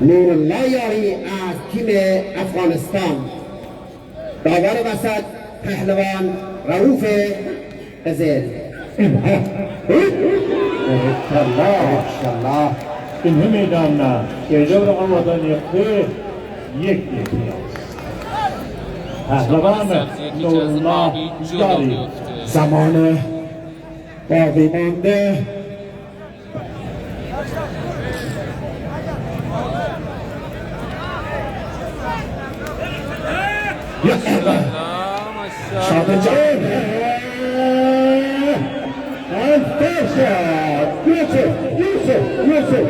Nurullah Yari از تیم افغانستان. داور وسط پهلوان رؤوف قزل. Maşallah. Indi meýdanda şeýle bir owadan ýykdy, ýek ýekýär. Pehlewan Nurullah Ýary. زمان باقی مانده شاد جان یوسف یوسف یوسف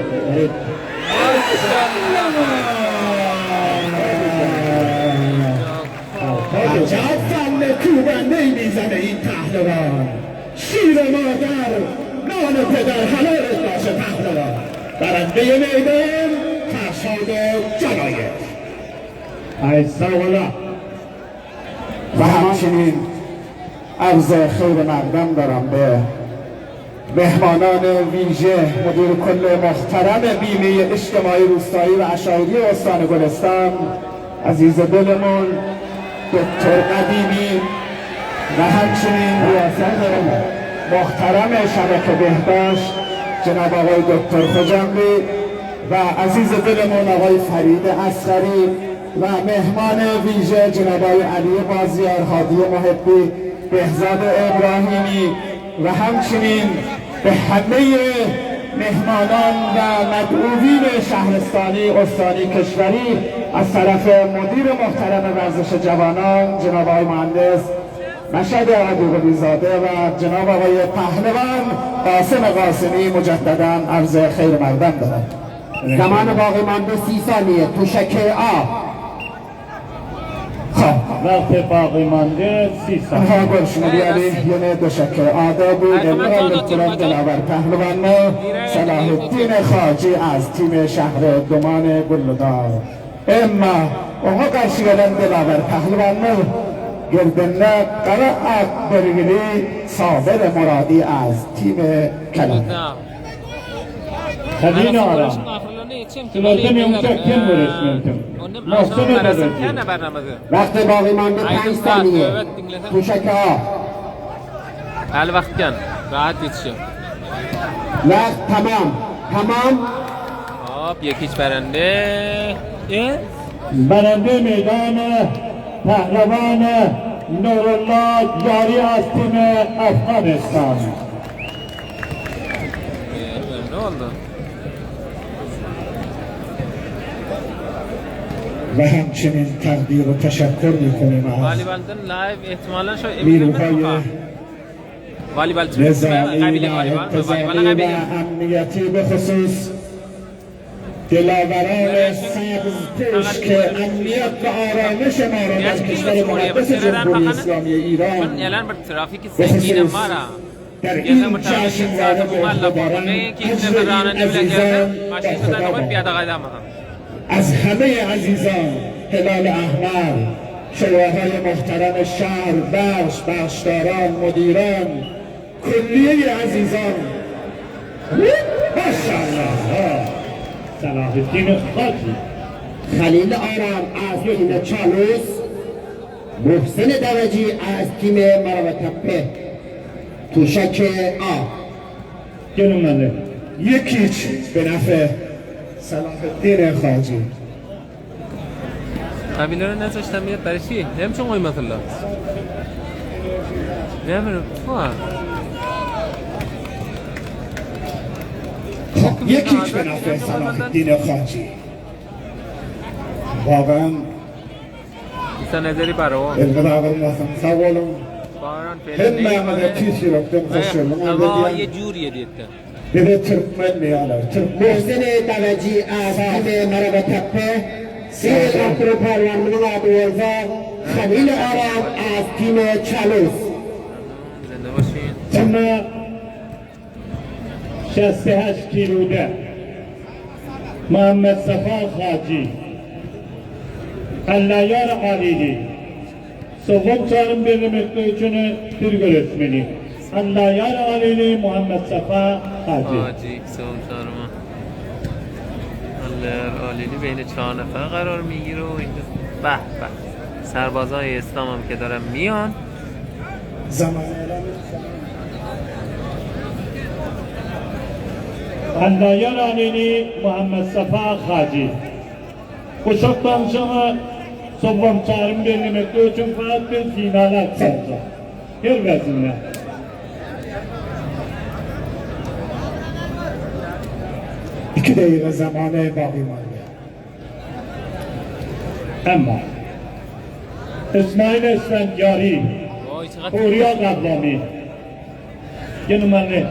عجب فن کوبنده ای میزنه این پهلوان. شیر مادر نان پدر حلالت باشه پهلوان. برنده میدان فرشاد جلایر. Aý sag bola. و همچنین عرض خیر مقدم دارم به مهمانان ویژه، مدیر کل محترم بیمه اجتماعی روستایی و عشایری استان گلستان، عزیز دلمون دکتر قدیمی، و همچنین ریاست محترم شبکه بهداشت جناب آقای دکتر خجندی و عزیز دلمون آقای فرید اصغری و مهمان ویژه جناب آقای علی بازیار، هادی محبی، بهزاد ابراهیمی و همچنین به همه مهمانان و مدعوین شهرستانی، استانی، کشوری از طرف مدیر محترم ورزش جوانان جناب آقای مهندس مشهد عبدالقلی زاده و جناب آقای پهلوان قاسم قاسمی مجددا عرض خیر مقدم دارم. زمان باقی مانده 30 ثانیه. تشک آب. خب. وقت باقی مانده 30 ثانیه. ها گلشunu بیاری یه دوشک آداب بود. احترام دلاور پهلوان صلاح الدین خواجی از تیم شهر دمان گلدار. اما ona karşı gelen Dilaver pehlivanlar گردنه قره ak belgili صابر مرادی از تیم کلانه. Xəlil Aram. Şulardan öňçä kim göreşmelidim? Mohsen Edeberdi. وقت باقی مانده 5 ثانیه. تشک آب. Hali vaqt kan. Rahat yetişiyor. وقت تمام. تمام. Hop, یکیچ برنده. E? برنده میدان پهلوان نورالله یاری از تیم افغانستان. E, ne oldu? و همچنین تقدیر و تشکر میکنیم از والیبالdan live ehtimalen şu نیروهای والیبال نظامی قبیله و والیبال انتظامی والیبال و قبیله امنیتی به خصوص دلاوران سبز پوش که امنیت و آرامش ما را در کشور مقدس جمهوری اسلامی ایران Yalan bir trafik به sengine خصوص mara. در این جشنواره به عهده دارند اجر این عزیزان در خدا باد. از همه عزیزان هلال احمر، شوراهای محترم شهر، بخش، بخشداران، مدیران، کلیه عزیزان. ماشاءالله. صلاح الدین خاجی. خلیل آرام از تیم چالوس، محسن دوجی از تیم مروه تپه. توشک آب. Gelin یک هیچ به نفع صلاح الدین خواجی. Qabileleri ne seçten bir barışi. Ne biçim koymadılar? Ne bileyim, ha. خب یک هیچ به نفع صلاح الدین خواجی. واقعا İnsan nezeri baro. elveda olmasın sağ olun. Baran Hemmäňize tüýs ýürekden hoş geldiň Ama arz ye edýän. curiye diyetti. Bize türkmen diýýärler. Türkmen محسن دوجی از تیم مروه تپه. سیر اختر پهلوانımızın adı olsa خلیل آرام از تیم چالوس. Zinde başın. Sonra 68 kiloda Muhammed Safa Haci Allayar Alili Soğuk çarın birlemekte üçünü bir görüşmeli. Allayar Alili Muhammed Safa Haci. Haci, soğuk çarıma. Allah. آلینی بین چهار نفر قرار میگیره و اینجا به به سربازای اسلام هم که دارن میان. زمان Allaýar Alini Muhammetsapa Hajy. Guşak danşaňa sowamçarym bellemeklik üçin fakat bir final atsanca. Her wezinde. 2 دقیقه زمان باقی مانده. Emma İsmail Esfendiyari وای چقدر Puriya Gavlami Gene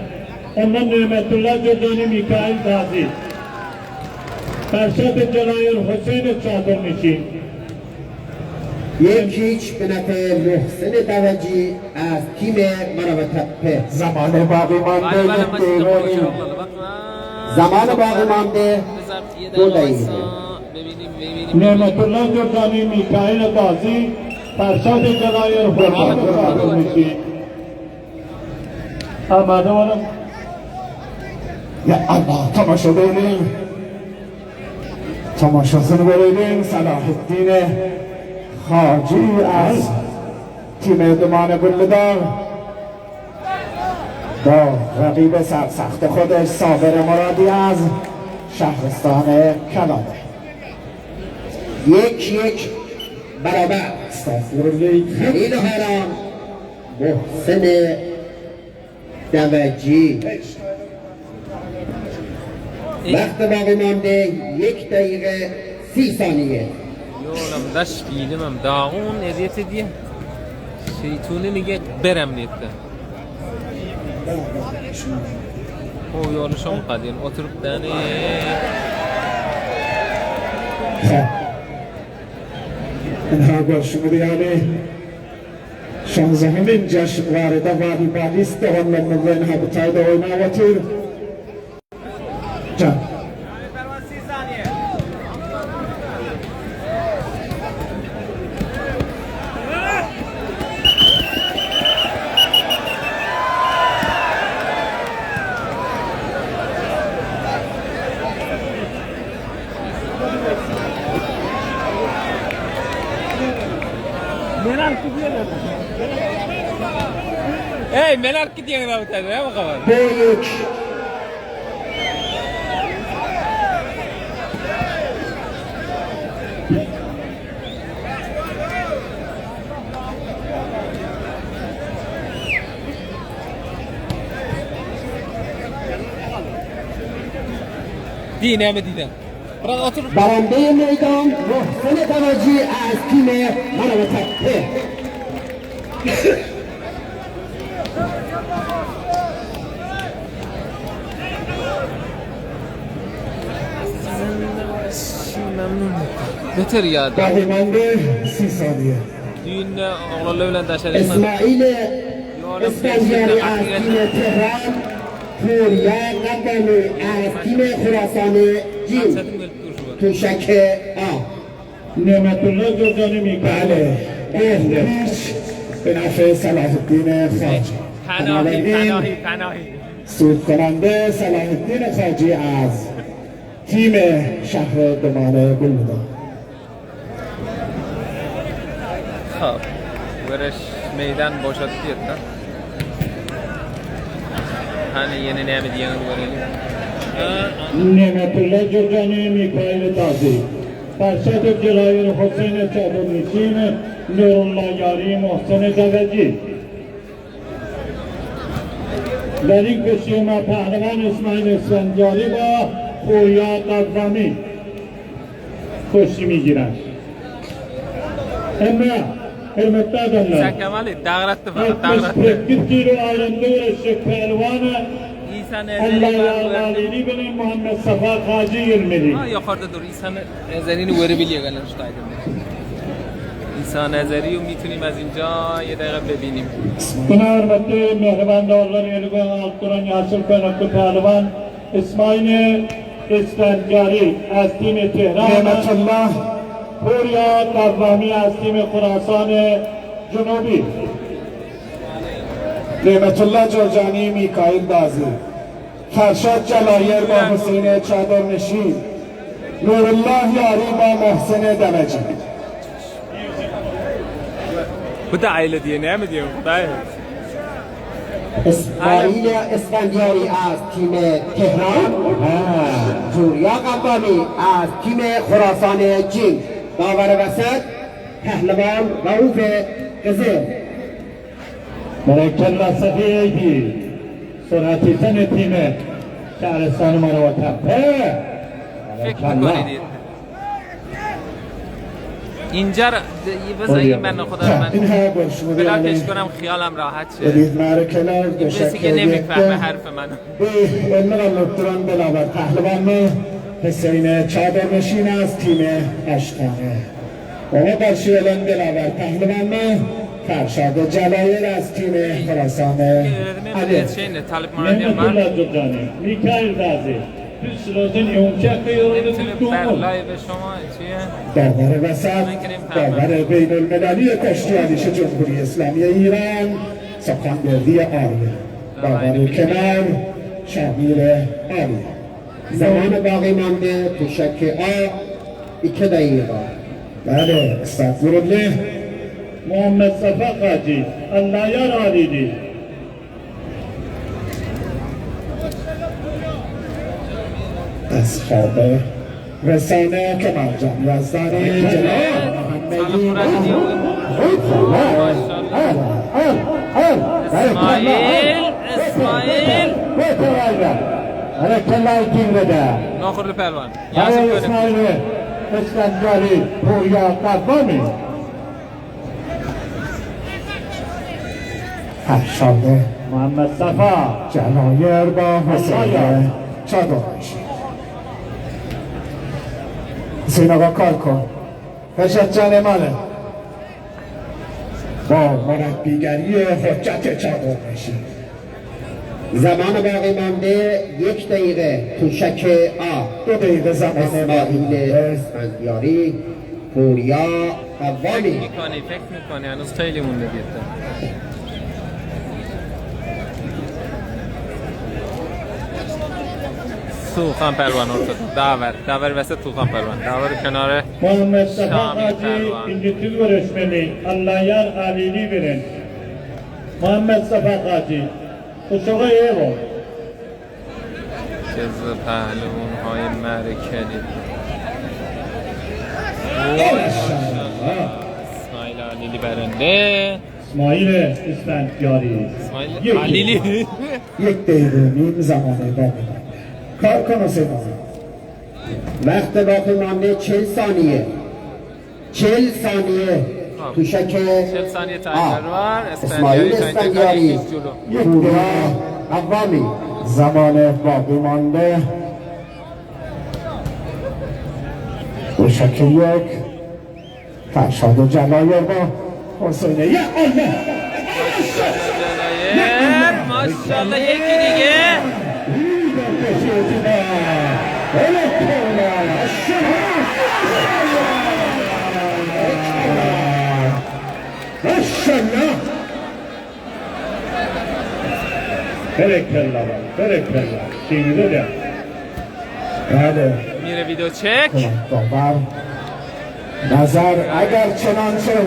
Ondan Nimetullah Cüzdani Mikail Gazi Ferşad Celayir Hüseyin Çadırnişin 1-0 به نفع محسن دوجی از تیم منابع زمان باقی مانده بله بله یک من دقیقه و چیز نیم. زمان باقی مانده یه دو دقیقه دقیقه. وایسا. ببینیم ببینیم Nimetullah Cüzdani Mikail Gazi Ferşad Celayir Hüseyin Çadırnişin Amade olun. یا الله تماشا ببینیم تماشاسını ببینیم صلاح الدین خاجی از تیم دمان گلدار با رقیب سرسخت خودش صابر مرادی از شهرستان کلاده 1-1 برابر. استغفرالله. خلیل آرام محسن دوجی. وقت باقی مانده 1 دقیقه 30 ثانیه. یولم داش بیدمم داغون اذیت دیه شیطونه میگه برم نیته O yoluşum qadin oturup dani خب اینها görüşümü yani شانزدهمین جشنواره‌da والیبالیست doğanlarımızla inha bu tayda oynayatır. Can. Ey merak gidiyorsun abi tane ne bakalım. 2-1. Dine mi dine? Biraz otur. برنده میدان محسن دوجی از تیم منابع Memnun. Beter ya. باقی مانده 30 ثانیه. Düğünde oğlanla bilen daşarı. اسماعیل اسفندیاری از تیم تهران پوریا قوامی از تیم خراسان جیم تشک آ Nimetullah Cüzdani Mikail بله 2-0 به نفع صلاح الدین خاجی. پناهی بنابراین پناهی پناهی. سود کننده صلاح الدین خاجی از تیم شهر دمان گلدار. خب Görüş meydan boşalttı yeter. Hani yeni ne mi diyen görelim. Nimetullah Cüzdani Mikail Gazi Ferşad Celayir Hüseyin Çadırnişin Nurullah Yari Muhsin Deveci در این کشتی ما پهلوان اسماعیل اسفندیاری با پویا قوامی کشتی میگیرند. Emre, hürmetli adamlar, Sen Kemal'i dağırattı fakat dağırattı. 68 kilo ağırlığında güreşecek pehlivanı İsa Nezeri Allah var. Yalvalini benim Muhammed Safa Hacı Yılmeri. Ha yukarıda dur. İsa Nezeri'ni görebiliyor galiba şu aydın. İsa Nezeri'yi میتونیم از اینجا یه دقیقه ببینیم. Buna hürmetli mehriban doğrular Eligon Altduran Yasir Könüklü Pehlivan İsmail İsfendiyari از تیم تهران نعمت الله پوریا قوامی از تیم خراسان جنوبی نعمت الله جرجانی میکائیل بازی فرشاد جلایر با حسین چادر نشین. Nurullah Ýari با Mohsen Demeji. Bu da aýla diýe näme diýen Hudaý. Ismail Esfandiýari az تیم Tehran Purýa Gawwami az تیم Horasan Jing Dawar وسط Pehlewan Rauf Gyzyl. Berekella Safi Eýdi سرعتی تن تیم شهرستان ماروا تپه فکر میکنید اینجا رو بذار این من خدا رو من این ها باش بلاکش کنم خیالم راحت شه بدید معرکه کسی که نمیفهمه حرف منو علم دلاور پهلوان حسین چادرنشین از تیم اشکانه و قرشی علم دلاور پهلوان فرشاد جلایر از تیم خراسان علی şey Talip Muradyan var. Mehmetullah Cobani, Mikail Gazi, Hüsrozin Yumşak نمیتونه بر لایو شما چیه؟ داور وسط داور بین المللی کشتی آلیش جمهوری اسلامی ایران سخنگردی آریه داور کنار شامیر آریه زمان باقی مانده تشک آ 2 دقیقه. بله استغفرالله Muhammed Safa Gazi, Allayar Alili. از خواب رسانه کمال جان یزدانی جناب طالب محمدی مرادی اسماعیل اسماعیل ناخرلو پهلوان یاسر کنه İsmail Esfendiyari, Purya Kavvami. فرشاد Muhammed Safa, جلایر با حسین چادرنشین حسین آقا کار کن فرشاد جان منه با مربیگری حجت چادرنشین زمان باقی مانده یک دقیقه تشک آ دو دقیقه زمان اسماعیل باقی اسفندیاری پوریا قوامی میکنی فکر میکنی هنوز خیلی مونده بیاد Tuğhan Pəhlivan ortada. Daver. Daver vəsət Tuğhan Pəhlivan. Daver kənarı Muhammed Safa Şamil Gazi, Pehlivan. İngiltere görüşmeli, Allayar Alili verin. Muhammed Safa Gazi, Uşağı Evo. جز پهلوان های مرکلی اسماعیل علیلی برنده İsmail İsfendiyari. اسماعیل یک. علیلی یک دقیقه نیم زمان باقی مانده کار کن حسین آقا وقت باقی مانده 40 ثانیه 40 ثانیه تشک 40 ثانیه تایمر var. اسماعیل اسفندیاری تا اینجا کار اسفندیاری یکیش جلو پوریا قوامی زمان باقی مانده دوشک یک فرشاد جلایر با حسین یه الله جلایر ماشاءالله یکی دیگه ماشاءالله Berekella var, berekella. Şimdi de. بله میره ویدیو چک داور نظر اگر چنانچه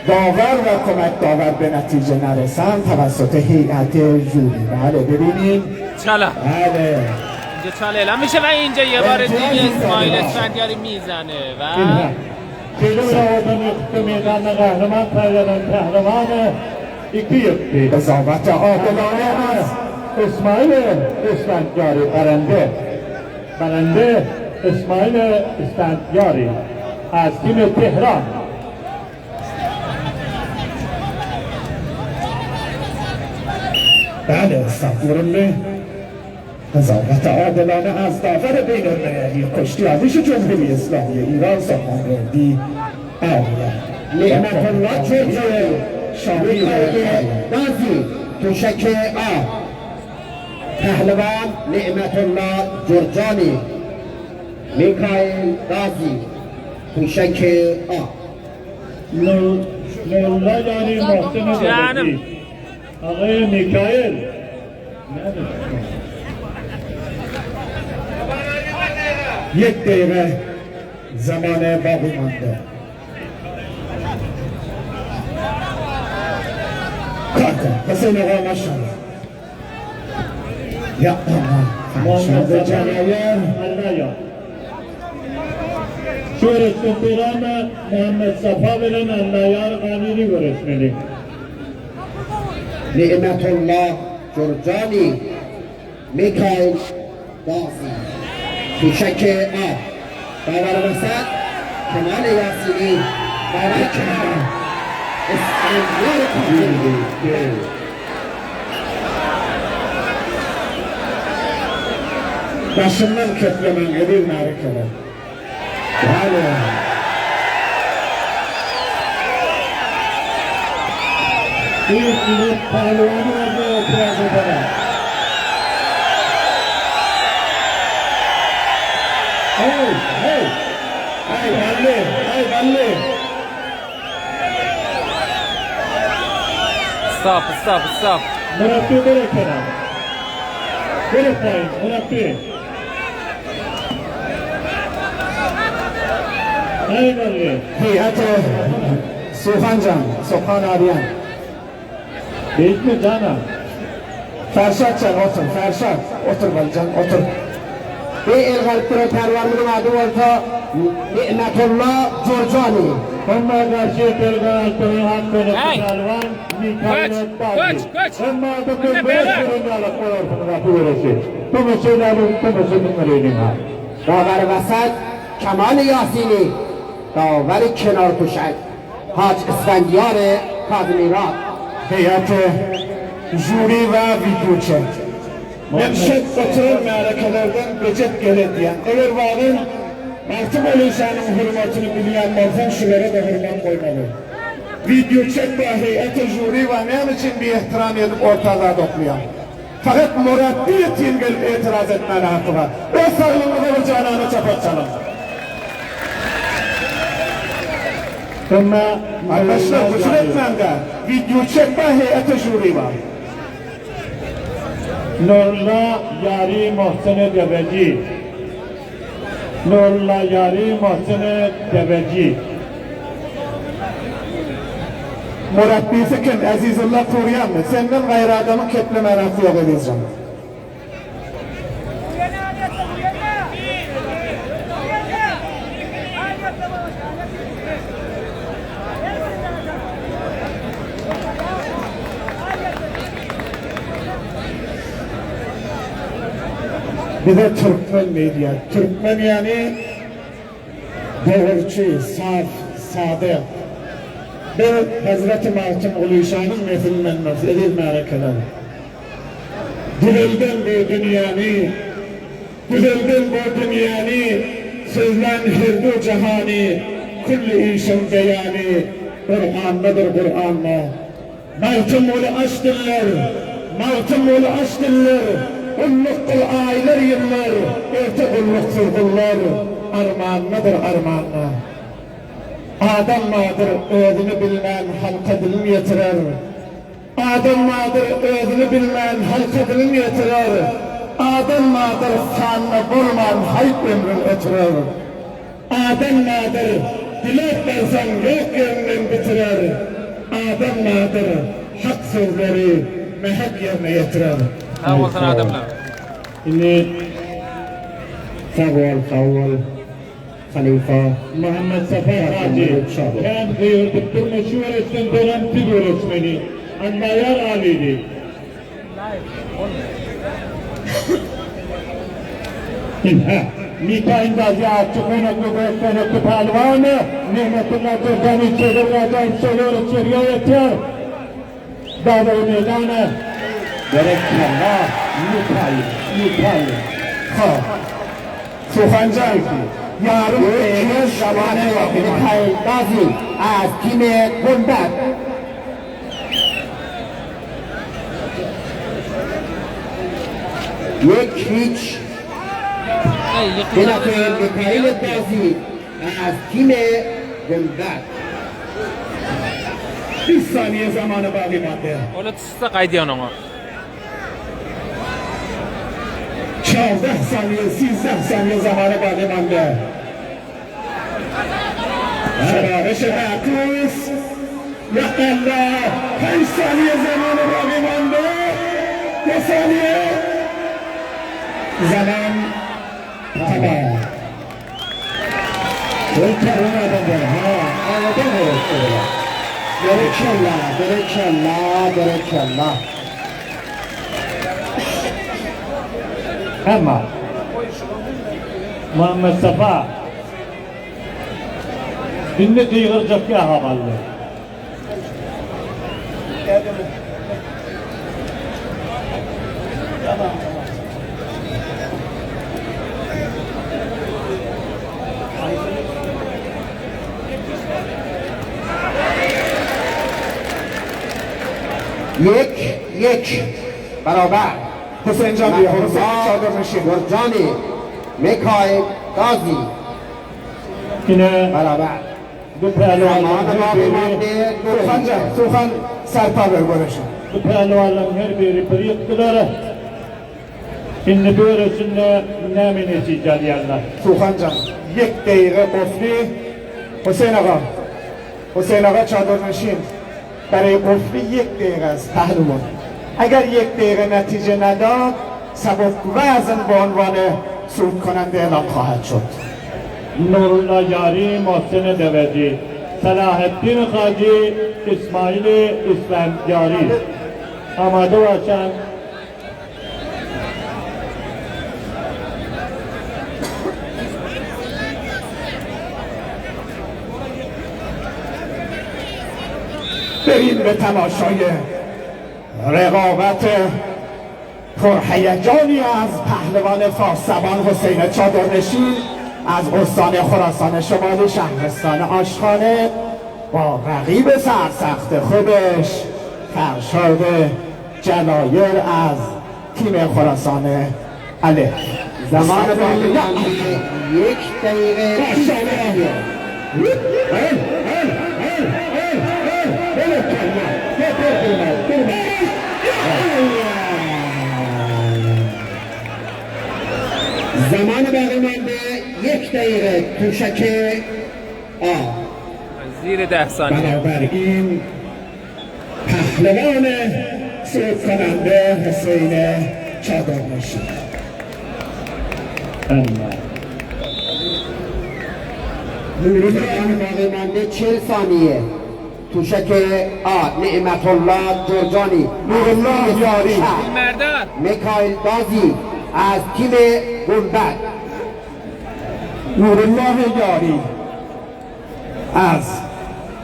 داور و کمک داور به نتیجه نرسند توسط هیئت ژوری بله ببینیم چلا بله اینجا چاله اعلام میشه و اینجا یه بار دیگه اسماعیل اسفندیاری میزنه و Çelik havadan yıktı meydanına kahraman sayılan kahramanı iki yıktı. قضاوت عادلانه از İsmail İsfendiyari برنده. برنده İsmail İsfendiyari از تیم تهران. بله استغفرالله قضاوت عادلانه از داور بین المللی کشتی آلیش جمهوری اسلامی ایران سخنگردی آریه نعمت الله جرجانی شامیر میکائیل بازی تشک آ پهلوان نعمت الله جرجانی میکائیل بازی تشک آ Nurullah Yani Mohsen Canım. Devleti. آقای میکائیل. یک دقیقه زمان باقی مانده. کار کن حسین آقا ماشاءالله. یا الله فرشاد جلایر Allahyar. Şu göreşden soňra Muhammet Safa bilen Allahyar Amiri göreşmeli. نعمت الله جرجانی میکائیل بازی کوچک آب داور وسط کمال یاسینی داور کنار اسفندیار کاظمی Daşyndan keplemäň eziz märekeler. Bale. Bir millet pahliwany bardy etiraz edene. Hey, hey. Aý bally, aý bally. Stop, stop, stop. Murabbi bir kenar. Bir paýyn, murabbi. Aý bally. Heýat Suhan jan, Suhan Arýan. Beýtme jana. Ferşat jan otur, Ferşat. Otur Balyjan, otur. Bir el galyp duran pälwanymyzyň ady bolsa Ni'metullah Jurjani. Emma garşy pelgan altyny hak köýnekli Hey! pälwan Mikail Kaç, Bazi. kaç, kaç. Emma bu Önde gün beyler. beş ýaly bolarsyňyz bu göreşi. Tomaşa eýläliň, tomaşa diňleýliň ha. داور وسط کمال یاسینی داور کنار تشک حاج اسفندیار کاظمی راد Heýat jüri we wideo çek. Memşet oturan märekelerden bejet gele diýen. Eger wagyn Magtymguly şanyň hürmetini bilýän bolsaň şulara-da hürmet goýmaly. Wideo çek we heýat jüri we näme üçin biehtiram edip orta zat oklaýaň? Fakat murabbi ýetim gelip etiraz etmäne haky bar. Öz saglygyňyza bir janana çapak çalyň. Emma Arkadaşlar hüjüm etmäň-de. Wideo çek we heýat jüri bar. Nurullah Ýary Mohsen Deweji. Nurullah Ýary Mohsen Deweji. Murabbisi kim? Azizullah Puryanmy? Senden gaýry adamyň keplemäne haky ýok Ezizjan. Bize türkmen diýýär. Türkmen ýagny dogruçy, saf, sadyk. Bir Hazreti Magtymguly şanyň neslindenmiz, eziz märekeler. Düzelden bu dünýäni, düzelden bu dünýäni, sözlän her bu jahany, külli işiň beýany Kur'andadyr Kur'anda. Magtymguly aç diller, Magtymguly aç diller, gulluk kyl aýlar ýyllar, erte gulluksyz gullar, armandadyr armanda. Adam bardyr özüni bilmän halka dilin ýetirer. Adam bardyr özüni bilmän halka dilin ýetirer. Adam bardyr sanda bolman haýp ömrün ötürer. Adam bardyr diläp barsaň ýok ýerinden bitirer. Adam bardyr hak sözleri mähek ýerine ýetirer. Sag bolsun adamlar. Indi Sag bol, sag bol halypa. Muhammet Safa Hajy kän gygyrdyp durma şu göreşden soňam siz göreşmeli. Allaýar Alyly. Ine, Mikail Gazi akçy köýnekli gök köýnekli pälwan Nigmetullah Jurjani çedir ajaýyp söýler içeriye ýetýär. Dadawy meýdana. Berekella Mikail, Mikail. Ha. Suhanjan ýarym eýe zamany Mikail Gazi از تیم گنبد یک هیچ Eý, به ýykyldy. نفع میکائیل بازی از تیم گنبد 20 saniýe zamany bagy mande. Ola tutsa gaýdýan oňa. 14 ثانیه 13 ثانیه زمان باقی مانده. شمارش معکوس. یا الله، 5 ثانیه زمان باقی مانده. 2 ثانیه زمان تمام. Berekella, berekella, berekella. Emma Muhammed Safa indi gygyrjak ýa hawally. یک یک برابر. حسین جان بیا، حسین چادر نشین. گرجانی میکایل قاضی Yine برابر. bu pehlivanların زمان her باقی biri مانده دو Tufan دقیقه. can, Tufan serpa ver görüşün. bu pehlivanların her biri bir yıktılar. Şimdi böylesinde ne netice alıyorlar. Tufan can, یک دقیقه قفلی. حسین آقا، حسین آقا چادر نشین. برای قفلی یک دقیقه است پهلوان. اگر یک دقیقه نتیجه نداد، سبک وزن به عنوان صعود کننده اعلام خواهد شد. Nurullah Yari, Mohsen Deveci, Selahattin Hacı, İsmail İsfendiyari. Amade باشند. بریم به تماشای رقابت پرهیجانی از پهلوان فارسبان حسین چادرنشین از استان خراسان شمالی شهرستان آشخانه با رقیب سرسخت خودش فرشاد جلایر از تیم خراسان الف. زمان باقی مانده یک دقیقه 20 ثانیه. زمان باقی مانده یک دقیقه. توشک آ. زیر 10 ثانیه. بنابراین پهلوان صعود کننده حسین چادرنشین. الله. زمان باقی مانده 40 ثانیه. توشک آ نعمت الله جرجانی. نورالله یاری. مردان. میکائیل بازی از تیم گنبد. نورالله یاری از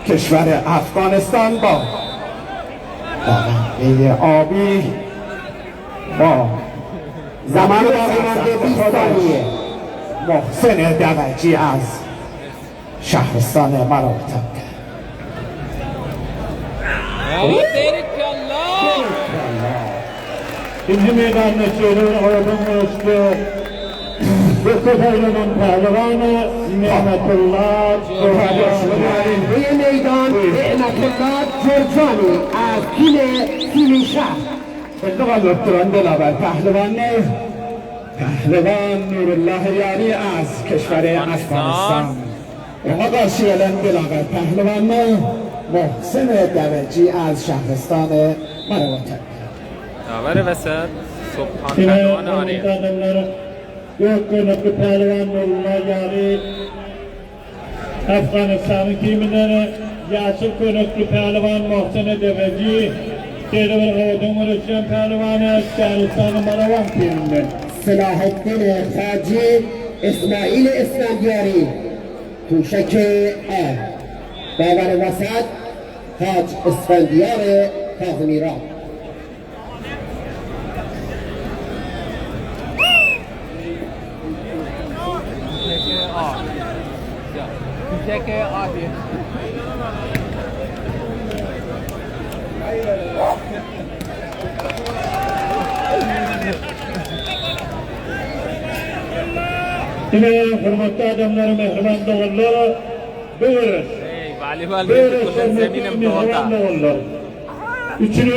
کشور افغانستان با باغنده آبی با زمان باقی مانده 20 ثانیه. محسن دوجی از شهرستان مراتب. İkinci meydanda çevir ordun üstü Dokuz pehlivanı Nimetullah Jurjani. روی میدان نعمت الله جرجانی از تیم سیمین شهر. دکتران دلاور پهلوان پهلوان نورالله یاری از کشور افغانستان. آقا شیلن دلاور پهلوان محسن دوجی از شهرستان مرواتک. داور وسط سبحان Yine پهلوان آریه. adamları Gök Gönüklü Pehlivan Nurullah Yari Afganistan'ın timinden Yaşıl Gönüklü Pehlivan Mohsen Deveci Şeýle bir owadan göreşýän pehliwany Şähristanyň Marawan timinden. Selahattin Hacı İsmail اسفندیاری. توشک آ. داور وسط حاج اسفندیار کاظمیران. توشک آ. Yine hürmetli adamlar, mehriban doganlar, bu görüş. Ey, والیبال Bu görüş کلا hürmetli زمینم mehriban دوتا doganlar. Üçünji,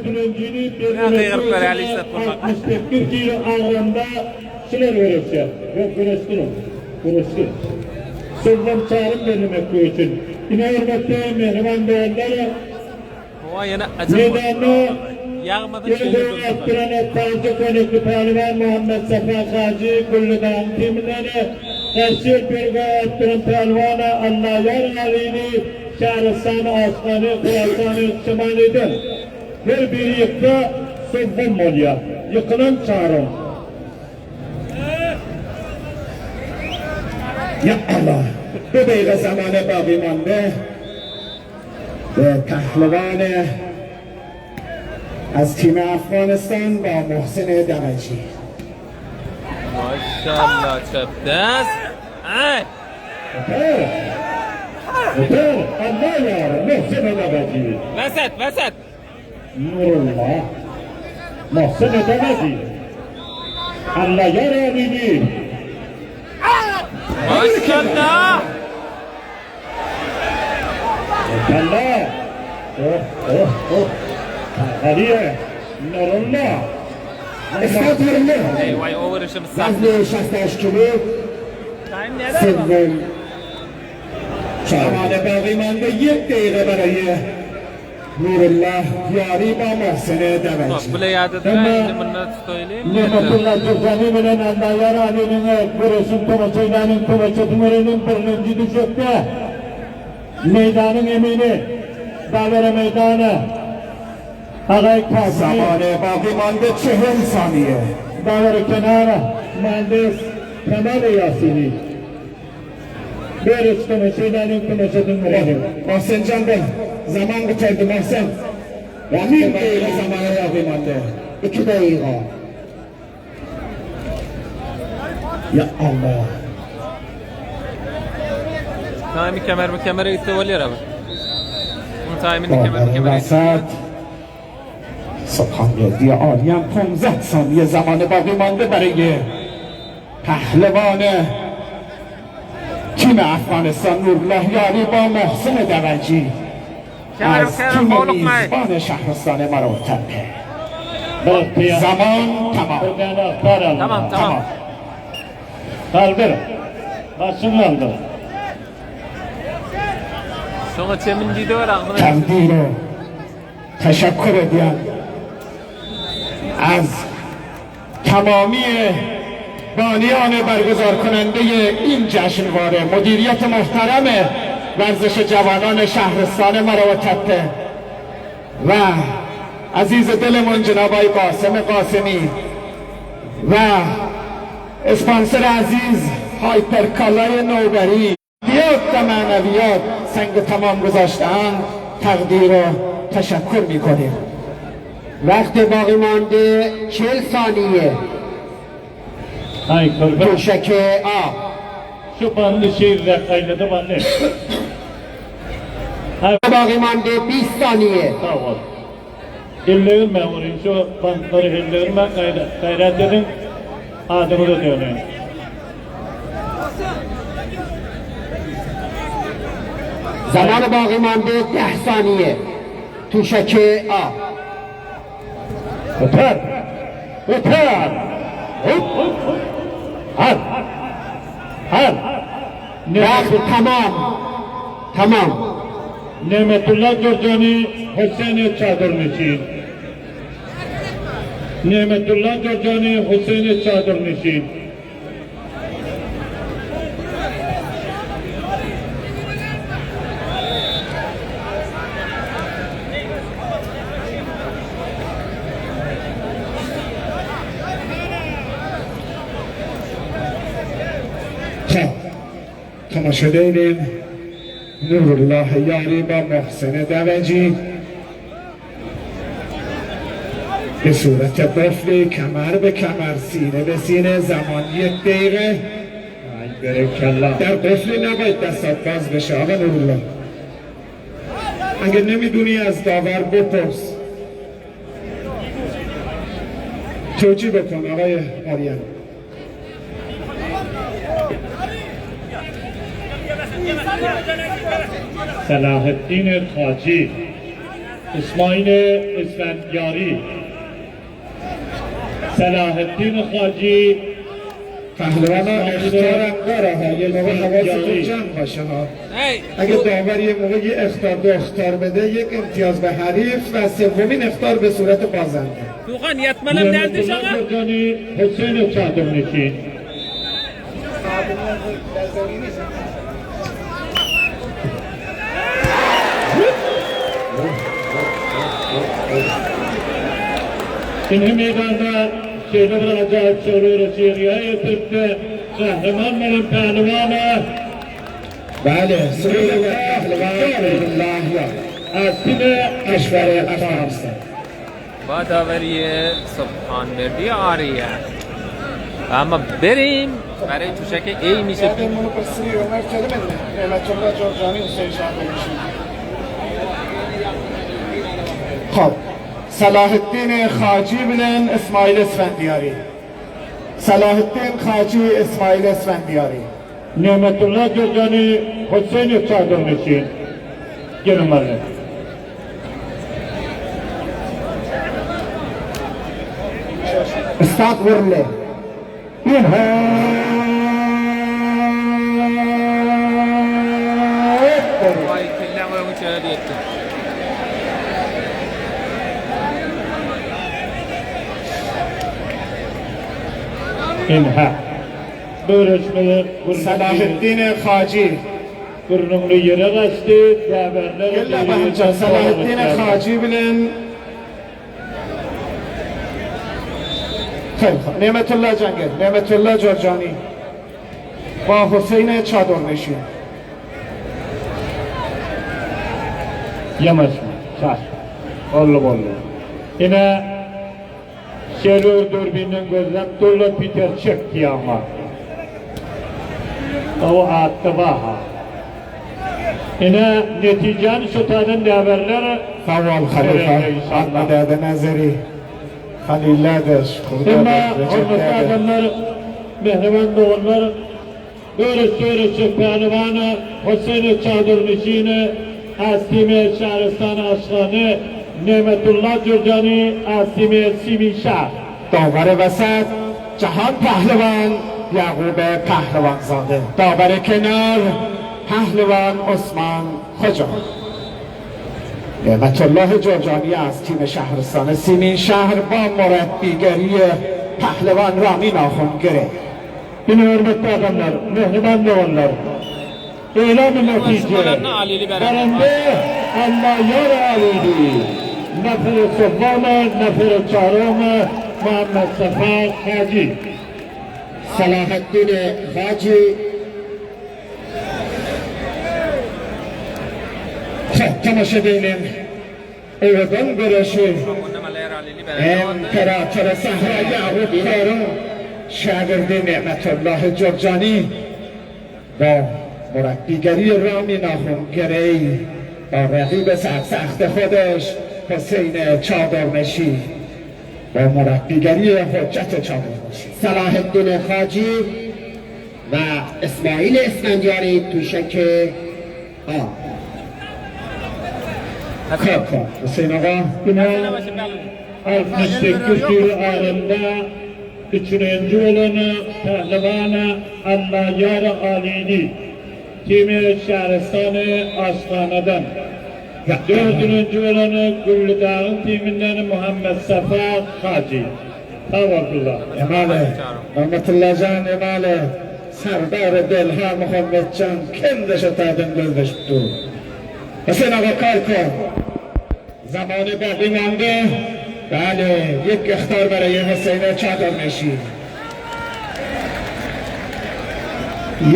dördünjini bellemek boýunça 68 kilo agramda şular göreşýär. Ýok, göreşdiler. Göreşdi. Sowdan çarym bellemek üçin. Ine hürmetli mähriban doganlar, meýdanda ýene artdyran Taýça köýnekli pälwan Muhammet Sapa Hajy Gülledagyň timinden garşy ýelperge artdyran pälwan Allaýar Alyny Şähristany Asmany Horasany Şemalydan her biri ýyksa sowgam bolýar. Ýykylan çarym. Ya Allah! دو دقیقه زمان باقی مانده به پهلوان از تیم افغانستان با محسن دوجی ماشاءالله چپ دست ای Otur. Allah yar Muhsin Deveci. وسط وسط Nurullah. Muhsin Deveci. Allah yar Alini. ماشاءالله Allah. Oh oh oh. Aliye. Nurullah. استاد نورالله ای وای اوورشم سخت وزن 68 کیلو تایم نداره سوم زمان باقی مانده یک دقیقه برای نورالله یاری با محسن دوجی Bile yadida endi bundan tutaylik. Nimetullah Türkani bilen Allayar Ali'nin güreşin tomaşaylarının tomaşasının birinci düşekte meydanın emini Davere meydanı Ağay Kasimi زمان باقی مانده چهل ثانیه Davere kenara Mühendis Kemal Yasini Böyle tomaşaylarının tomaşasının محسن جان به زمان قتلد محسن وقتی دقیقه زمان باقی مانده 2 دقیقه یا الله Taimi kemer bu kemere gitti oluyor abi. Bunun timini kemer bu در kemere gitti. وسط سبحان دی عالی هم 15 ثانیه زمان باقی مانده برای پهلوان تیم افغانستان نورالله یاری با محسن دوجی Kemer از kemer تیم bol ukmay. میزبان شهرستان مروتپه Bırak زمان تمام Tamam tamam. Kaldır. Başını kaldır. Şoňa çemin diýdi var agzyna. تقدیر و تشکر دیان از تمامی بانیان برگزار کننده این جشنواره مدیریت محترم ورزش جوانان شهرستان مروتپه و عزیز دلمون جناب آقای قاسم قاسمی و اسپانسر عزیز هایپرکالای نوبری بیاد و معنویات سنگ تمام گذاشتن تقدیر و تشکر میکنیم وقت باقی مانده 40 ثانیه Hay kurban. تشک آب Şu bandı şey kaynadı bandı. Hay باقی مانده 20 ثانیه sağ ol. Ellerim ben vurayım. Şu bantları ellerim ben gayret, gayret edin. Adımı da döneyim. زمان باقی مانده 10 ثانیه توشک آب Öter. Öter. Hop hop hop. Har. Har. وقت تمام تمام Nimetullah Cürcani Hüseyin Çadır Nişin. Nimetullah Cürcani Hüseyin Çadır Nişin. خب تماشا داریم نورالله یاری با محسن دوجی به صورت قفلی کمر به کمر سینه به سینه زمان یک دقیقه Ay berekallah. در قفلی نباید دستات باز بشه آقا نورالله اگه نمیدونی از داور بپرس توجیه بکن آقای مریم Selahattin Hacı. Ismail Isfendiyari Selahattin Haji پهلوان اخطارم داره ها، یه موقع حواستون جمع باشه ها. اگه داور یه موقع یه اخطار دو اخطار بده، یک امتیاز به حریف و سومین اخطار به صورت بازنده. Tugan yatmalam däldi Nemetullah şaňa. Gürcani Hüseyin Çadırnişin. Indi meýdanda şeýle bir ajaýyp şoly göreşýär ýetiripdi. Gahryman bolan pälwana بله، سرور پهلوان الله یار az timi کشور افغانستان. با داوری سبحان آریه. و اما بریم برای توشک ای میشه. خب، صلاح الدین خاجی bilen اسماعیل اسفندیاری. صلاح الدین خاجی، اسماعیل اسفندیاری. Nemetullah Gürcani Hüseyin Çadırnişin. Gelin bana. استاد ورله. Vay kellem oýuň içine diýetdi. İnha. Görüşmeler صلاح الدین خاجی. Gürrüňli ýere gaçdy, däberler Gel Bahçe صلاح الدین خاجی bilen خیلی خوب. نعمت الله جنگل، نعمت الله جرجانی با حسین چادرنشین. Yamaşma, çaş. Bolly bolly. Ine şeýle dürbünden gözläp durlar Peter Çek diýýär. O atdy baha. Ine netijäni şu taýdan däberler Sağ ol Khalifa inşallah. Ahmet Nazari Halillerdir. Emma hormatly adamlar, mähriban doganlar, Görüş görüşü pehlivanı Hüseyin Çadırnişini az timi Şahristan Aşgany Nemetullah Jürjani az timi Simin Şah. داور وسط جهان پهلوان یعقوب پهلوان زاده، داور کنار پهلوان عثمان خجا. نعمت الله جرجانی از تیم شهرستان سیمین شهر با مربیگری پهلوان رامین آخونگره. Yine hürmetli adamlar, mehriban doganlar. Elan netice. Barende Allah yar aliydi. Neferi Sofana, neferi Çaroma, Muhammed Safa Hacı. صلاح الدین خاجی. خب تماشا بینیم ایوان گرشی امپراتور صحرا یعقوب کارون شاگرد نعمت الله جرجانی با مربیگری رامی ناخونگری با رقیب سرسخت خودش حسین چادرنشین با مربیگری حجت چادرنشین. صلاح الدین خاجی و اسماعیل اسفندیاری توشک آ. خب خب حسین آقا. Yine 68 kilo ağırlığında üçüncü olanı pehlivanı Allah Yar Alini timi Şehristanı Aşkhana'dan. Dördüncü olanı Güllüdağ'ın timinden Muhammed Safa Hacı. Tavakkullah. اماله نعمت الله جان، اماله سردار دلها محمد جان کندش تادن گلدش تو. حسین آقا کار کن، زمان باقی مانده. بله، یک اخطار برای حسین چادر نشین.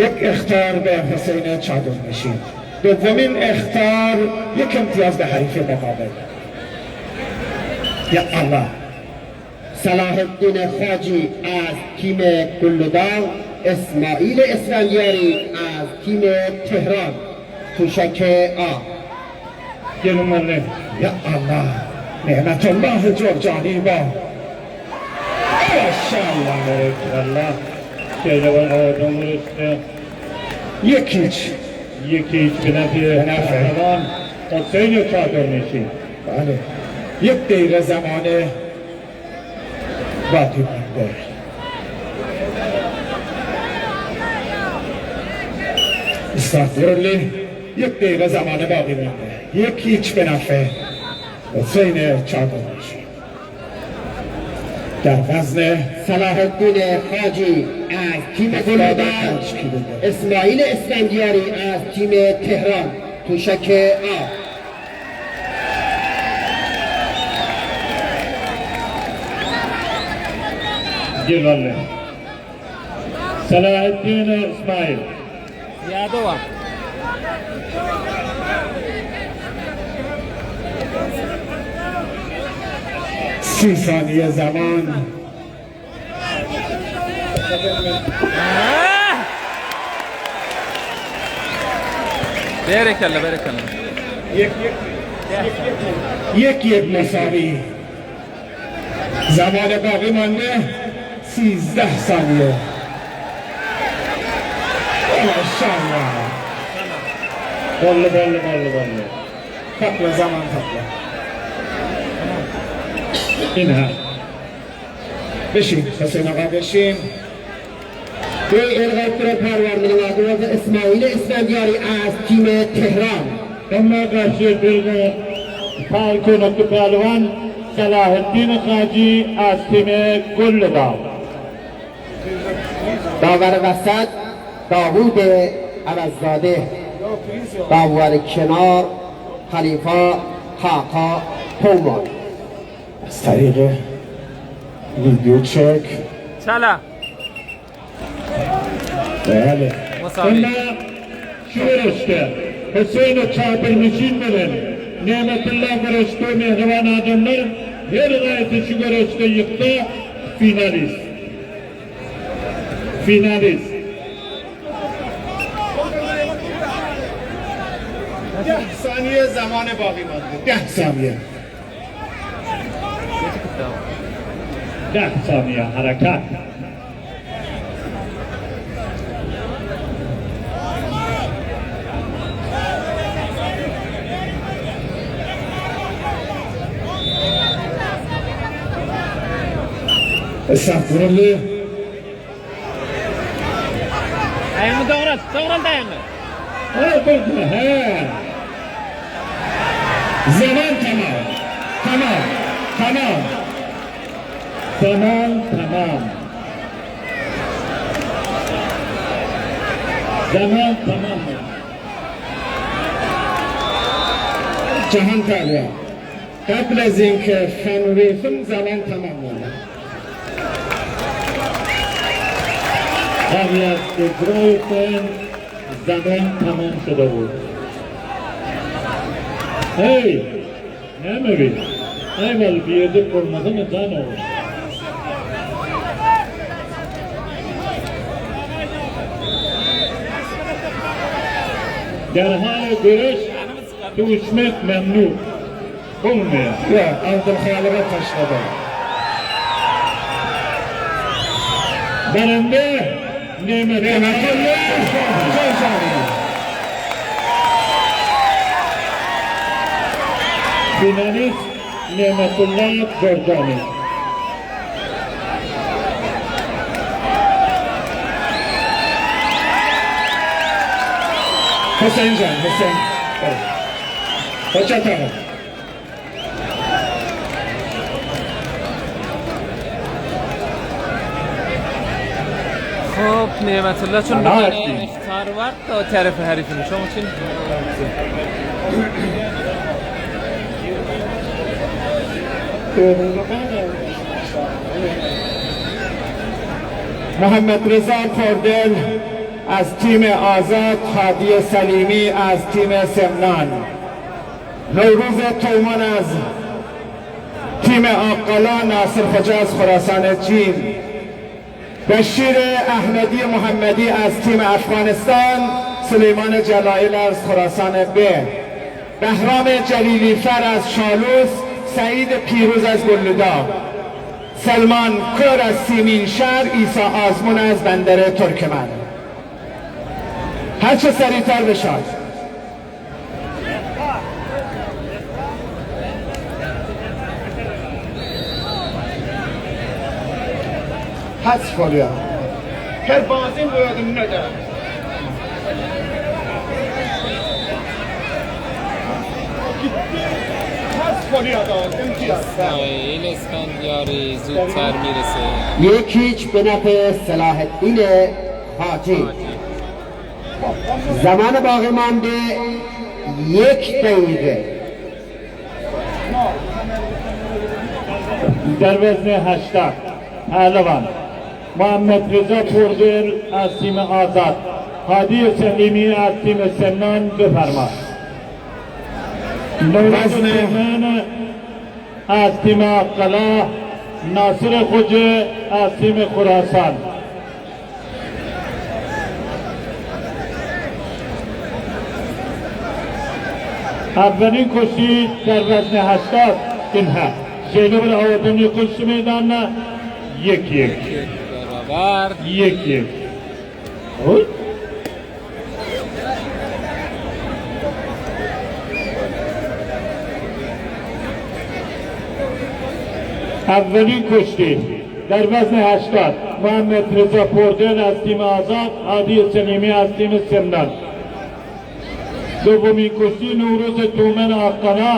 یک اخطار به حسین چادر نشین، دومین اخطار، یک امتیاز به حریف مقابل. یا الله. صلاح الدین خاجی از تیم گلوداغ، اسماعیل اسفندیاری از تیم تهران توشک آ. Gelin anne. یا الله. نعمت الله جرجانی با ماشاءالله. Allah. Şöyle var oradan üstüne. یک هیچ. Yeki hiç bir nefi. نفع. Pehlivan Hüseyin Çadırnişin. بله یک دقیقه زمان باقی مانده. استغفرالله یک دقیقه زمان باقی مانده. 1-0 به نفع حسین چادرنشین در وزن صلاح الدین خاجی از تیم گلودان، 75 کیلوگرم. اسماعیل اسفندیاری از تیم تهران توشک آب. Gel Selahattin İsmail. Ziyade var. 30 ثانیه زمان. Berekella berekella. 1-1 مساوی. زمان باقی مانده 13 ثانیه. ماشاءالله. Bolly bolly bolly bolly. Takla zaman takla. İnha. بشین حسین آقا بشین. به القاپور پهلوان ady اسماعیل اسفندیاری از تیم تهران. Onunla karşı bir Pal Könüklü Pehlivan Selahattin Hacı az timi Gulludav. داور وسط داوود عوضزاده، داور کنار خلیفه خاقا تومان. از طریق ویدیو چک. Çala. بله. Musavi. Onlar şu güreşte Hüseyin Çadırnişin bilen Nimetullah güreşte mehriban adamlar her gayeti şu güreşte yıktı finalist. Finalist. 10 ثانیه زمان باقی مانده. 10 ثانیه. 10 saniye hareket. استغفرالله. Ayağını doğralt. Doğralt ayağını. Ha durdu he. زمان تمام تمام تمام. Zaman tamam. Zaman tamam. جهان پهلوان قبل از اینکه فن ریفن زمان تمام مانده. قبل از اجرای فن zaman tamam şuda بود. Hey! Näme bir? Ayval bir yerde bolmadymy jan ogul? Derhal göreş duşmek memnu. Bolmaýar. Ya Abdülhalık'a taşladı. Barende Nimetullah Nimetullah Jorjani. Finalist Nimetullah Jorjani. حسین جان حسین. حجت آقا. خب Nimetullah چون Selahattin. بکنه اختار var da o tarafı herifini. Şoň üçin محمد رضا پردل از تیم آزاد، هادی سلیمی از تیم سمنان، نوروز تومان از تیم آقلا، ناصر خجا از خراسان چین، بشیر احمدی محمدی از تیم افغانستان، سلیمان جلایل از خراسان ب، بهرام جلیلی فر از شالوس، سعید پیروز از گلودا، سلمان کر از سیمین شهر، عیسی آزمون از بندر ترکمن. هرچه سریعتر بشاد. Hasf bolýar. Her bazyň özünde-de. Gitdi, hasf bolýar da imtiýazda. اسماعیل اسفندیاری زودتر میرسه. یک هیچ به نفع صلاح الدین حاجی. زمان باقی مانده یک دقیقه. در وزن 80 پهلوان محمد رضا پردل از تیم آزاد، هادی سلیمی از تیم سمنان. بفرما. نوروز تومن از تیم قلا، ناصر خوجه از تیم خراسان. اولین کشتی در وزن 80 اینها şeýle bir owadan ýykylyş meýdanyna 1-1. برابر. 1-1. Oý. اولین کشتی در وزن 80 محمد رضا پردل از تیم آزاد، هادی سلیمی از تیم سمنان. دومین کشتی نوروز تومن آقنا،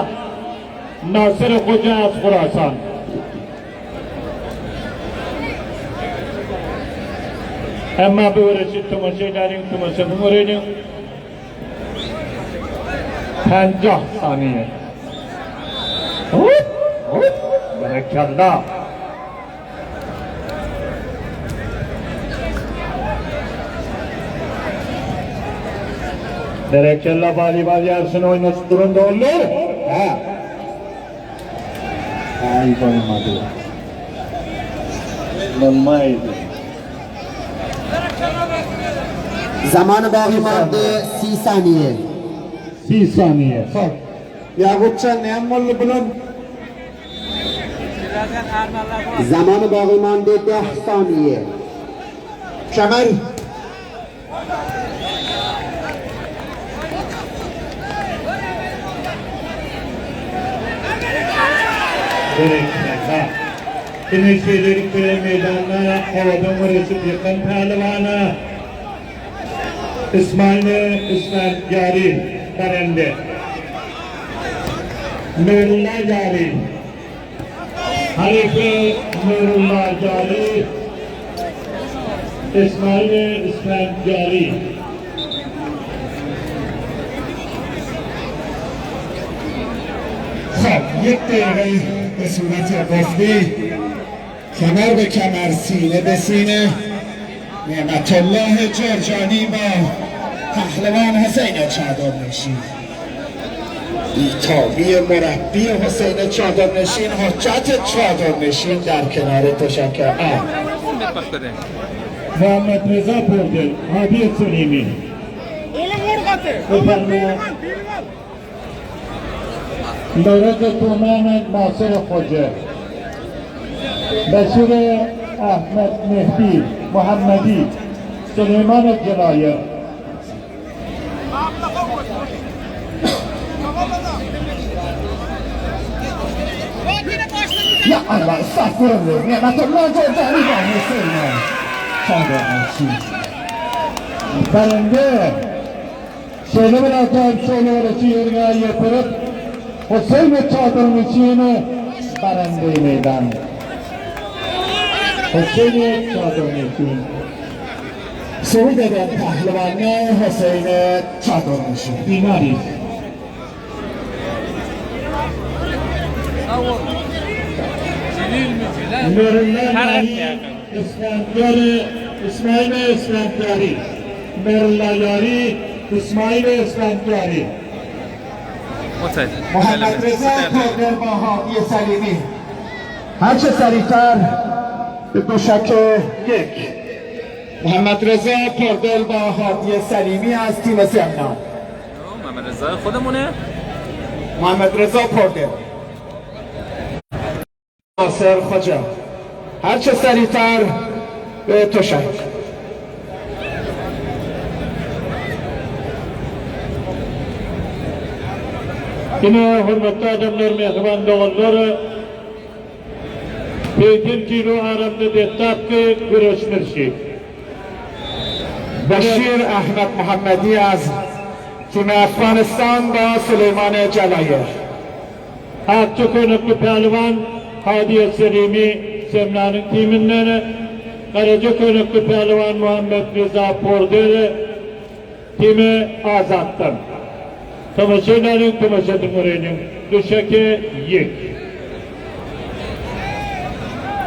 ناصر خوجه از خراسان. اما بورشید تماشاگرین تماشا بمورید. 50 ثانیه. Berekella. Berekella voleybol yarışını oynasın durumda olur. Ha. Ay bolmady. Bolmaýdy. زمان باقی مانده 30 ثانیه. 30 ثانیه. Hop. Yaqubjan näme boldy bular? زمان باقی مانده 10 ثانیه. Kemer. Berekella. Yine şeyleri köye meydanına havadan vuruşup yıkan pehlivanı İsmail İsmail Yari barende. Nurullah Yari. Halife Nurullah Yari. İsmail İsmail Yari. خب یک دقیقه به صورت قفلی کمر به کمر سینه به سینه نعمت الله جرجانی با پهلوان حسین چادر نشین. بیتابی مربی حسین چادر نشین، حجت چادر نشین در کنار تشکر. محمد رضا پردل، هادی سلیمی. بفرما. نوروز تومن ناصر خوجه، بشیر احمد مهدی محمدی، سلیمان جلایر. یا الله استغفر الله. نعمت الله جرجانی با حسین چادر نشین. برنده şeýle bir ajaýyp şowly ýerine ýetirip Hüseyin Çadırnişin barende meydan. Hüseyin Çadırnişin. صعود در پهلوانی حسین چادر نشین. بیماری. Nurullah Yari, İsmail İsmail İsmail Nurullah Yari, İsmail İsmail متوجه. محمد رضا پردل با هادی سلیمی. هرچه سریعتر به دوشک یک. محمد رضا پردل با هادی سلیمی از تیم سمنان. محمد رضا خودمونه. محمد رضا پردل، ناصر خجا. هرچه سریعتر به تشک. Yine hürmetli adamlar, mehriban doganlar. 80 kilo agramda deslapky güreşmilşi. Beşir Ahmed Muhammedi az تیم افغانستان با سلیمان جلایر. Akja köýnekli pälwan Hadiýa Selimi Semnanyň timinden, Garaja köýnekli pälwan Muhammet Reza Pordel timi Azatdan. Tomaşa edeliň, tomaşa ediň göreýliň. Düşeki ýek.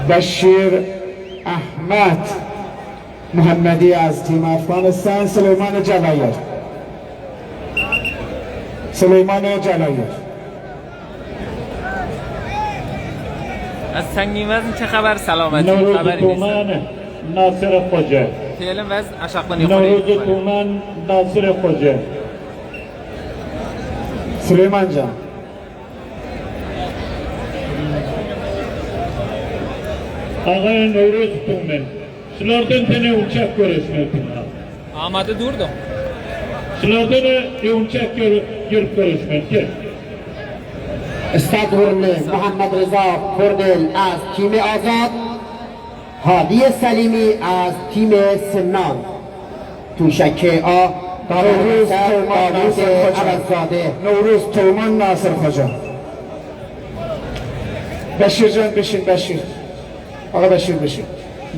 Beşir Ahmed Muhammedi az تیم افغانستان سلیمان جلایر. سلیمان جلایر. از سنگین وزن چه خبر سلامتی Nowruz خبری نیست Tuman Nasyr Hoja. فعلا وزن aşakdan yukarı Nowruz yukarı. Tuman Nasyr Hoja. سلیمان جان Agay Nowruz Tuman. Şulardan tane uçak görüşmek. Amade durdum. Şulardan uçak görüp görüşmek. Gel. استاد ورله محمد رضا پردل از تیم آزاد هادی سلیمی از تیم سمنان توشک آ نوروز تومان داوود ناصر خوجا عوضزاده نوروز تومان ناصر خوجا بشیر جان بشین بشیر آقا بشیر بشین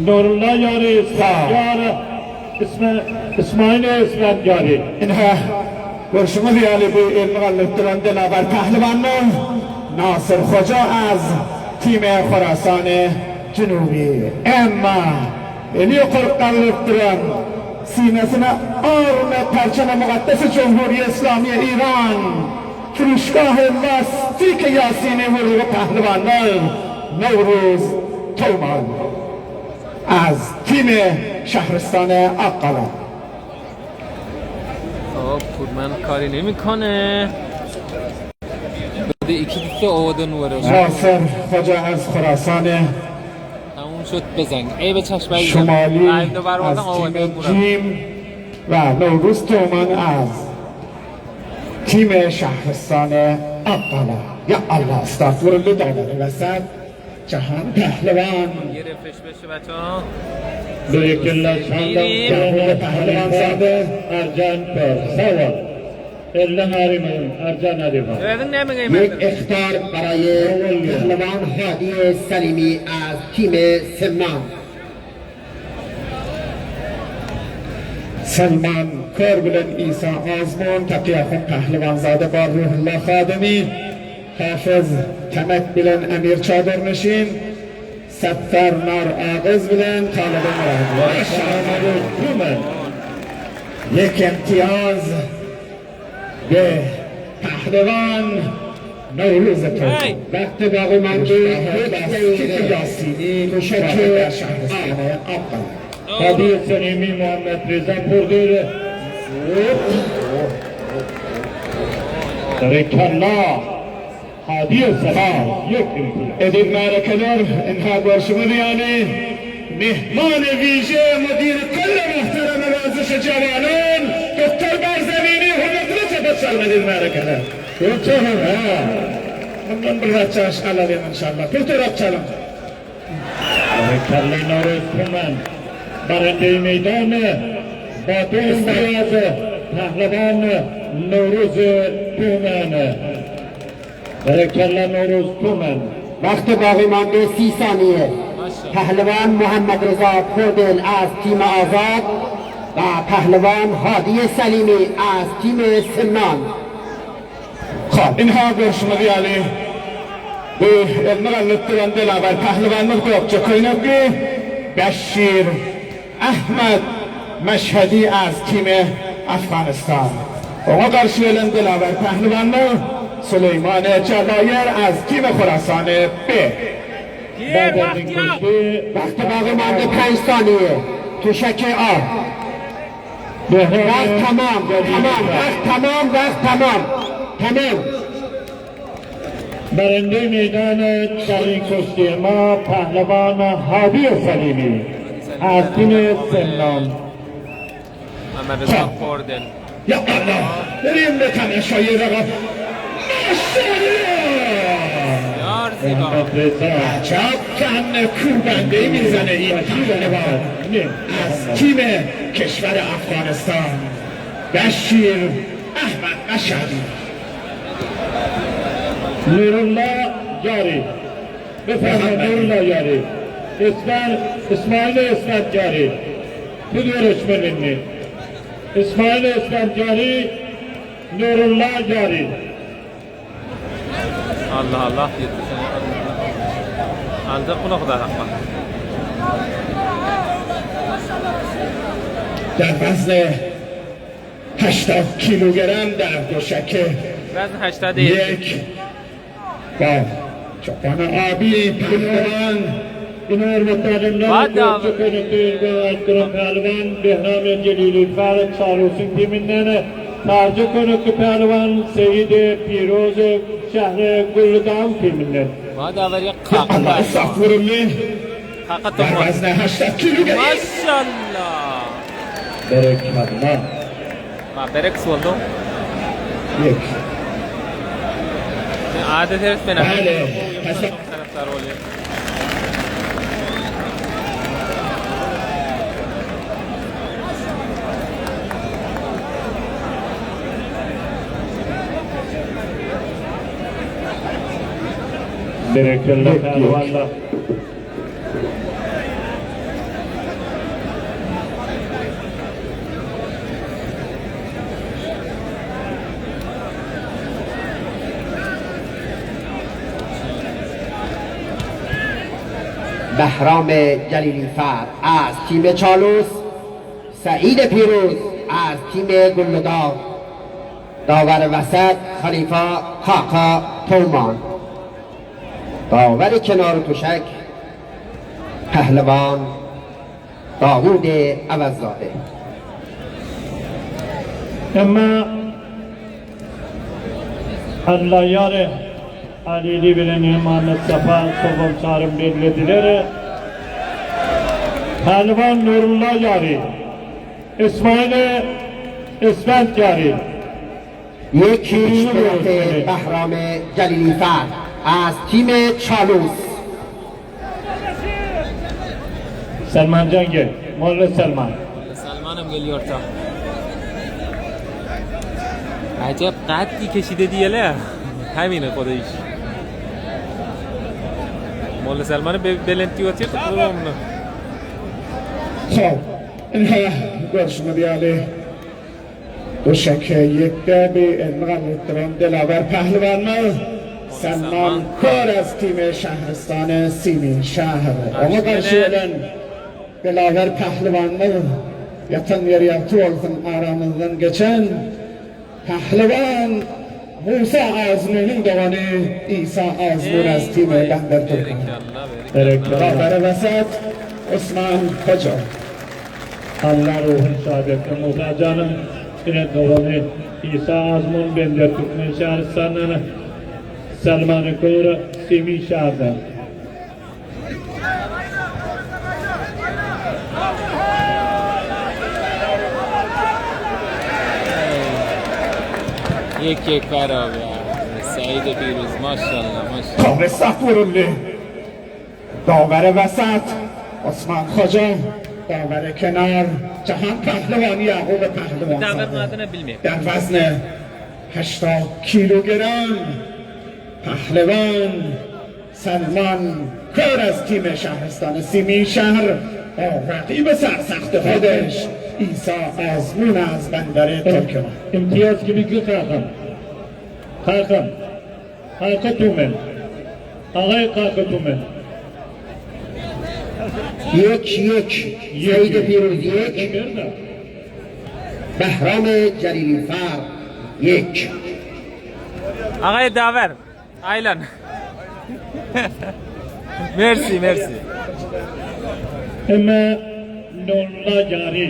Nurullah Yari İsmail İsmail İsmail İsmail Yari. اینها görüşümüz ýaly bu elini galdyryp duran Dilawer Pehliwanlar Nasyr Hoja az تیم خراسان جنوبی emma eli ýokaryk galdyryp duran sinesine arm پرچم مقدس جمهوری اسلامی ایران فروشگاه لاستیک یاسینی ورود پهلوانان نوروز تومان از تیم شهرستان آققالا خب پورمن کاری نمیکنه بده یکی دیگه آوادن ورش ناصر خوجا از خراسان تموم شد بزن ای به چشم عزیزم. شمالی ای دو از بر تیم آوادن جیم و نوروز تومان از تیم شهرستان آققالا یا الله استارت vuruldu داور وسط جهان پهلوان یه رفرش بشه بچه ها Berekella میریم. یعقوب پهلوان زاده Ercan Per. Sağ ol. Erlen Ariman, Ercan Ariman. Verdin ne mi یک قیمت اخطار برای پهلوان هادی سلیمی از تیم سمنان سلمان کار bilen İsa Azman Taqiyahun Pehlivanzade با روح الله خادمی حافظ تمک bilen Emir Çadırnişin Safar Nar Ağız bilen Talib Murad Tuman. یک امتیاز به پهلوان نوروز هی. تو وقت باقی مانده یک دقیقه یاسینی تشکر. در شهرستان آققالا Hadi Selimi Muhammed Reza Purdil. Berekella. Hadi Selimi. یک امتیاز. Edin معرکه‌دار اینها görüşümüz yani مهمان ویژه مدیر کل محترم ورزش جوانان دکتر برزمینی hürmetine تفصل edin معرکه‌دار Ha. Bundan bir rahat alalım inşallah. Bir tur açalım. Berekella Nowruz Tuman. برنده میدان با دو امتیاز پهلوان نوروز تومن Berekella Nowruz Tuman. وقت باقی مانده 30 ثانیه پهلوان محمد رضا پردل از تیم آزاد و پهلوان هادی سلیمی از تیم سمنان خب اینها görüşümüz yani bu elini galdyryp duran Dilawer Pehliwanymyz Gökje Köýnekli Beşir Ahmed Meşhedi az تیم افغانستان Oňa garşy gelen Dilawer Pehliwanlar Süleyman Celayer از تیم خراسان ب بعد از این کشتی وقت باقی مانده 5 ثانیه تشک آ بهرام وقت تمام تمام وقت تمام وقت تمام تمام برنده میدان در این کشتی ما پهلوان هادی سلیمی از تیم سمنان محمد رضا پردل یا الله بریم به تماشای رقاب ماشاءالله یار محمد رضا عجب فن کوبنده میزنه این پهلوان از تیم کشور افغانستان بشیر احمد مشهدی نورالله یاری بفرمایید نورالله یاری اسماعیل اسماعیل اسفندیاری تو görüşmelini İsmail Esfendiyari Nurullah Yari Allah Allah Ancak buna kadar rahmet. در وزن 80 کیلوگرم در دوشک وزن 81 یک با چوپان آبی پهلوان Yine hürmetlerimle Hadi abi. Gökçe Konuklu Durum Pehlivan Behram Celili Fer Çarusun timinden Taci Konuklu Pehlivan Seyid Piroz Şehri Gulludan timinden. ما داور یک قاقه الله استغفرالله قاقه در تو وزن 80 کیلوگرم ماشاءالله Berekatlar. ما برکس oldu. یک Adet herif ben. بله. پس- Taraftar oluyor. Bereketler Yok, yok. pehlivanlar. بهرام جلیلی فر از تیم چالوس سعید پیروز از تیم گلداغ داور وسط خلیفه کاکا تومان داور کنار تشک پهلوان داوود عوضزاده Ama Allah yare Alili bileni Muhammed Safa Soğum Çarım belirlediler. Pehlivan Nurullah Yari, İsmail İsmet Yari, یک هیچ به نفع بهرام جلیلی فر از تیم چالوس Selman Cengel, Molla Selman. Salmanım geliyor ta. عجب قدی کشیده دیگه همینه خداییش مال سلمان بلنتی خب خب اینها görüşme دوشک یک ده به انقدر محترم دلاور پهلوان سلمان کار از تیم شهرستان سیمین شهر Ona karşı gelen Dilaver pehlivanlar yatan yer yatı olsun aramızdan geçen pehlivan Musa Azmi'nin doğanı İsa Azmin az تیم بندر Türkan. Bereketler. Davere vasat Osman Hoca. Allah ruhun şahadetine Musa Can'ın yine doğanı İsa Azmun Bender Türkmen Şahristan'dan Selman-ı Kuyru Simin Şah'dan. یک یک برابر سعید پیروز ماشاءالله ماشاءالله Kahve Safurulli. Davere vasat Osman Hoca. Davere kenar Jahan Pehlivan Yaqub Pehlivan داور زاده. adını bilmiyorum. در وزن 80 کیلوگرم پهلوان سلمان کار از تیم شهرستان سیمین شهر با رقیب سرسخت خودش عیسی آزمون از بندر ترکمان İmtiyaz gibi ki kalkın. Kalkın. Kalkı tümen. Alay kalkı tümen. یک یک سعید پیروز یک Nerede? بهرام جلیلی فر یک آقای داور ایلان مرسی مرسی Emme Nurullah Yari.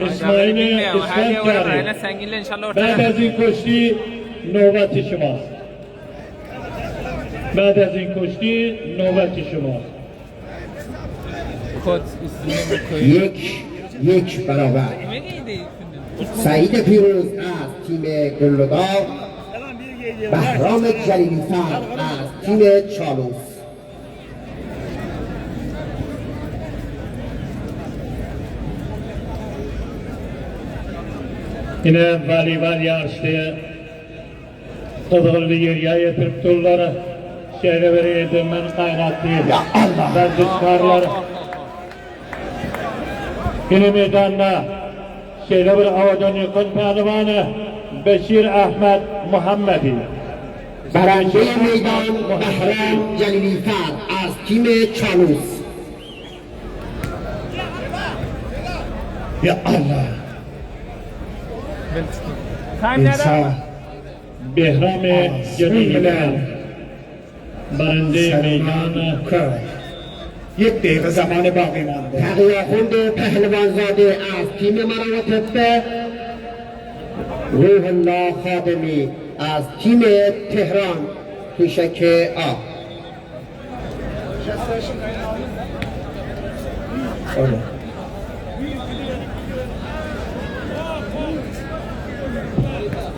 İsmail Her İsmet yer Yari. senginle inşallah بعد ortaya. از این کشتی نوبت شماست بعد از این کشتی نوبت شماست Kot üstüne mi koyuyor? یک یک برابر سعید پیروز از تیم گلوداغ. بهرام جلیلی فر از تیم چالوس. Ine woleýbol ýaryşy gyzgynly ýerýä ýetirip durlar. Şeýle bir edermen gaýratly werzişkarlar. Ine meýdanda şeýle bir owadan ýykan pälwany Beşir Ahmet Muhammedi. Barande meýdan Bahram Jalilifar az tim Çalus. Ya Allah. İnsan Behram Jalilifar. Barande meýdan یک دقیقه زمان باقی مانده. تقی آخوند پهلوانزاده از تیم مراوه روح الله خادمی از تیم تهران توشک آ.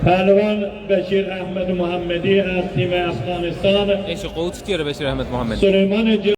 Pälwan Beşir Ahmet Muhammedi az tim Afganistan. Eşi gowy tutýar Beşir Ahmet Muhammedi. Süleýman.